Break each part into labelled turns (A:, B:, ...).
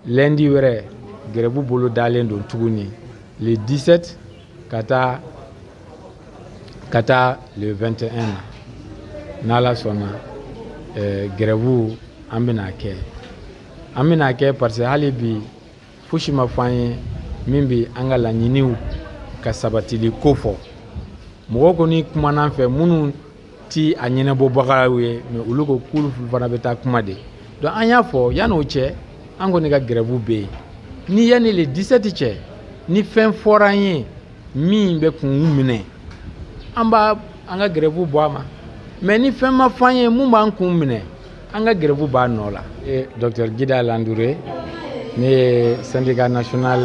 A: Lundi wɛrɛ, grève bolo dalen don tuguni, le 17 ka taa le 21 na. N'Ala sɔnna, grève an bɛna kɛ, an bɛna kɛ, parce que hali bi fosi ma fɔ an ye min bɛ an ka laɲiniw ka sabatili ko fɔ. Mɔgɔw kɔni kumana an fɛ, minnu ti a ɲɛnabɔbagaw ye, mais olu ko k'olu fana bɛ taa kuma de. Donc an y'a fɔ, yan'o cɛ, an kɔni ka grève bɛ yen. Ni yanni le 17 cɛ, ni fɛn fɔra an ye min bɛ kun minɛ, an b'a an ka grève bɔ a ma. Mais ni fɛn ma fɔ an ye mun b'an kun minɛ, an ka grève b'a nɔ la. Docteur Guida Landouré, ne ye Syndicat national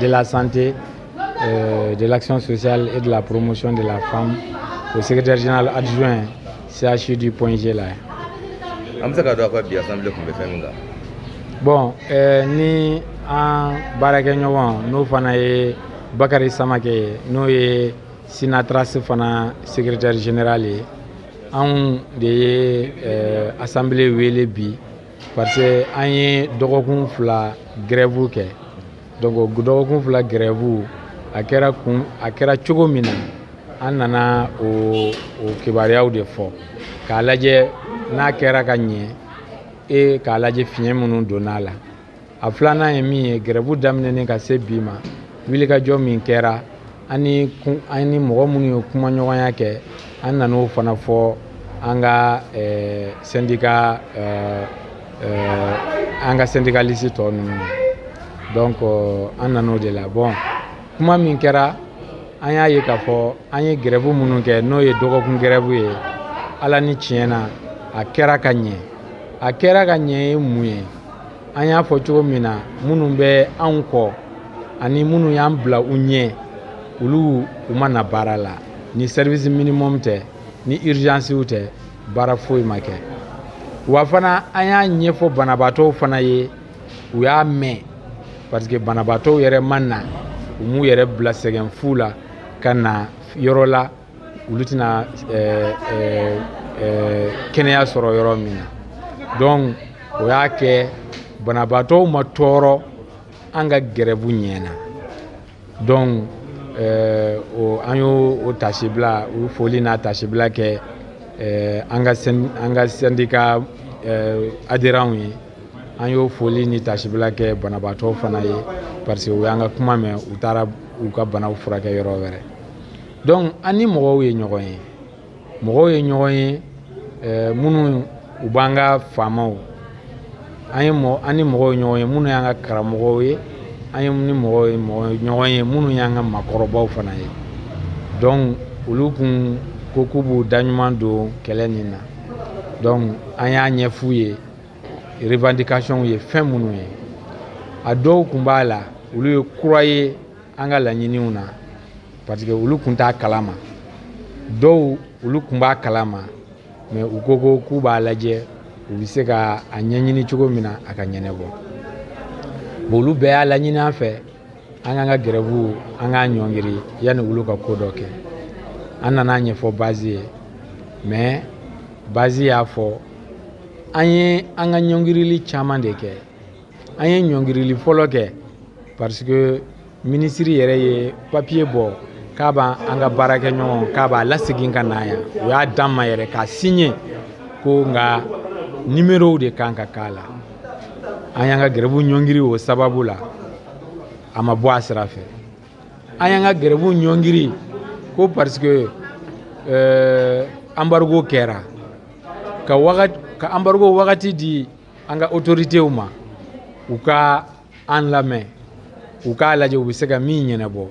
A: de la santé, de l'action sociale et de la promotion de la femme, au secrétaire général adjoint CHU du Point G la.
B: An bɛ se ka dɔn a ka bi assemblée tun bɛ fɛn min kan?
A: Bon, ni an baarakɛɲɔgɔn, n'o fana ye Bakari Samakɛ ye, n'o ye Synatras fana secrétaire général ye, anw de ye assemblée wele bi, parce que an ye dɔgɔkun 2 grève kɛ. Donc o dɔgɔkun 2 grève, a kɛra kun, a kɛra cogo min na, an nana o kibaruyaw de fɔ k'a lajɛ n'a kɛra ka ɲɛ e k'a lajɛ fiɲɛ minnu donna a la. A filanan ye min ye, grève daminɛnen ka se bi ma, wulikajɔ min kɛra, an ni mɔgɔ minnu ye kumaɲɔgɔnya kɛ, an nan'o fana fɔ an ka syndicat, an ka syndicaliste tɔ ninnu ye. Donc an nan'o de la. Bon, kuma min kɛra, an y'a ye k'a fɔ an ye grève minnu kɛ, n'o ye dɔgɔkun grève ye, Ala ni tiɲɛ na, a kɛra ka ɲɛ. A kɛra ka ɲɛ ye mun ye? An y'a fɔ cogo min na, minnu bɛ anw kɔ ani minnu y'an bila u ɲɛ, olu u ma na baara la. Ni service minimum tɛ, ni urgence tɛ, baara foyi ma kɛ. Wa fana, an y'a ɲɛfɔ banabaatɔw fana ye, u y'a mɛn, parce que banabaatɔw yɛrɛ ma na, u m'u yɛrɛ bila sɛgɛn fu la ka na yɔrɔ la olu tɛna kɛnɛya sɔrɔ yɔrɔ min na. Donc o y'a kɛ banabaatɔw ma tɔɔrɔ, an ka grève ɲɛna. Donc o an y'o o tasibila, o foli n'a tasibila kɛ an ka syndicat adhérents ye. An y'o foli ni tasibila kɛ banabaatɔw fana ye, parce que u y'an ka kuma mɛn, u taara u ka banaw furakɛ yɔrɔ wɛrɛ. Donc an ni mɔgɔw ye ɲɔgɔn ye, mɔgɔw ye ɲɔgɔn ye, minnu u b'an ka faamaw, an ye mɔgɔ, an ni mɔgɔw ye ɲɔgɔn ye minnu y'an ka karamɔgɔw ye, an ye ni mɔgɔw ye mɔgɔ ɲɔgɔn ye minnu y'an ka maakɔrɔbaw fana ye. Donc olu kun ko k'u b'u da ɲuman don kɛlɛ nin na. Donc an y'a ɲɛf'u ye revendication ye fɛn minnu ye. A dɔw kun b'a la, olu ye kura ye an ka laɲiniw na, parce que olu kun t'a kalama. Dɔw, olu kun b'a kalama, mais u ko k'u b'a lajɛ, u bɛ se ka a ɲɛɲini cogo min na a ka ɲɛnabɔ. Bon, olu bɛɛ y'a laɲini an fɛ, an k'an ka grève, an k'a ɲɔngiri yanni olu ka ko dɔ kɛ. An nana ɲɛfɔ base ye, mais base y'a fɔ an ye an ka ɲɔngirili caman de kɛ. An ye ɲɔngirili fɔlɔ kɛ parce que minisiri yɛrɛ ye papiye bɔ k'a b'an an ka baarakɛɲɔgɔn, k'a b'a lasegin ka na yan. U y'a d'an ma yɛrɛ k'a signé ko, nka numéro de kan ka k'a la. An y'an ka grève ɲɔngiri o sababu la, a ma bɔ a sira fɛ. An y'an ka grève ɲɔngiri ko parce que embargo kɛra ka wagati, ka embargo wagati di an ka autorités ma, u ka an lamɛn, u k'a lajɛ u bɛ se ka min ɲɛnabɔ.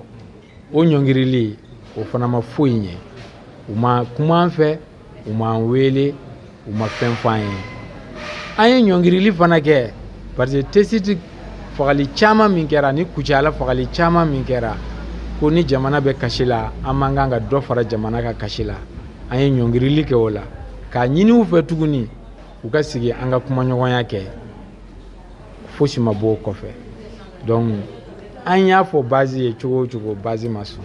A: O ɲɔngirili, o fana ma foyi ɲɛ. U ma kuma an fɛ, u m'an wele, u ma fɛn fɔ an ye. An ye ɲɔngirili fana kɛ parce que Tessit fagali caman min kɛra, ni Kucala fagali caman min kɛra, ko ni jamana bɛ kasi la, an man kan ka dɔ fara jamana ka kasi la. An ye ɲɔngirili kɛ o la k'a ɲini u fɛ tuguni u ka sigi an ka kumaɲɔgɔnya kɛ. Fosi ma bɔ o kɔfɛ. Donc an y'a fɔ base ye cogo o cogo, base ma sɔn.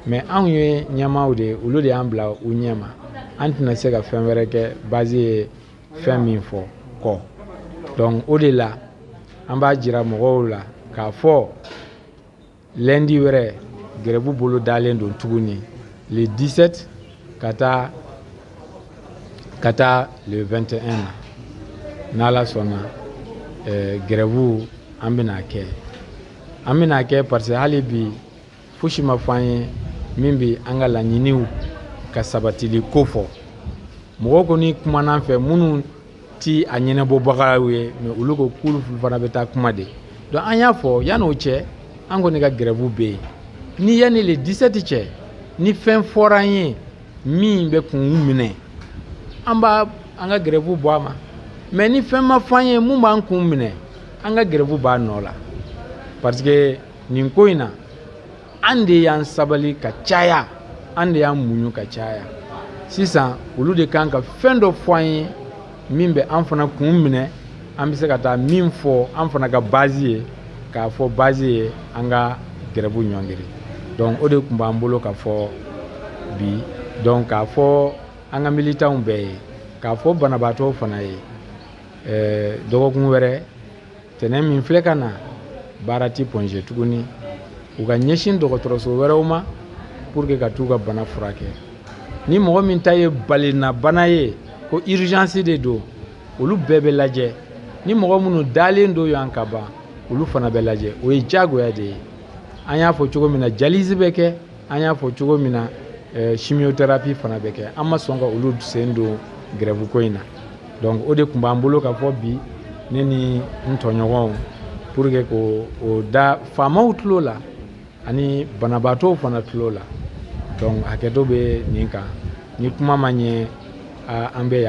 A: Mais anw ye ɲɛmaaw de ye, olu de y'an bila u ɲɛma, an tɛna se ka fɛn wɛrɛ kɛ base ye fɛn min fɔ kɔ. Donc o de la An b'a jira mɔgɔw la k'a fɔ lundi wɛrɛ grève bolo dalen don tuguni, le 17 ka taa le 21 na. N'Ala sɔnna, grève an bɛna kɛ, an bɛna kɛ, parce que hali bi fosi ma fɔ an ye min bɛ an ka laɲiniw ka sabatili ko fɔ. Mɔgɔw kɔni kumana an fɛ minnu ti a ɲɛnabɔbagaw ye, mais olu ko k'olu fana bɛ taa kuma de. Donc an y'a fɔ, yan'o cɛ, an kɔni ka grève bɛ yen. Ni yanni le 17 cɛ, ni fɛn fɔra an ye min bɛ kun minɛ, an b'a an ka grève bɔ a ma. Mais ni fɛn ma fɔ an ye mun b'an kun minɛ, an ka grève b'a nɔ la, parce que nin ko in na, an de y'an sabali ka caya, an de y'an muɲu ka caya. Sisan olu de kan ka fɛn dɔ fɔ an ye min bɛ an fana kun minɛ, an bɛ se ka taa min fɔ an fana ka base ye, k'a fɔ base ye an ka grève ɲɔngiri. Donc o de tun b'an bolo ka fɔ bi. Donc k'a fɔ an ka militants bɛɛ ye, k'a fɔ banabaatɔw fana ye, dɔgɔkun wɛrɛ tɛnɛn min filɛ ka na, baara ti Point G tuguni. U ka ɲɛsin dɔgɔtɔrɔso wɛrɛw ma pour que ka t'u ka bana furakɛ. Ni mɔgɔ min ta ye balenna bana ye, ko urgence de don, olu bɛɛ bɛ lajɛ. Ni mɔgɔ minnu dalen don yan ka ban, olu fana bɛ lajɛ. O ye diyagoya de ye. An y'a fɔ cogo min na, dialyse bɛ kɛ. An y'a fɔ cogo min na, chimiothérapie fana bɛ kɛ. An ma sɔn ka olu sen don grève ko in na. Donc o de tun b'an bolo ka fɔ bi, ne ni n tɔɲɔgɔnw, pour que k'o o da faamaw tulo la ani banabaatɔw fana tulo la. Donc hakɛto bɛ nin kan, ni kuma ma ɲɛ, an bɛ yafa.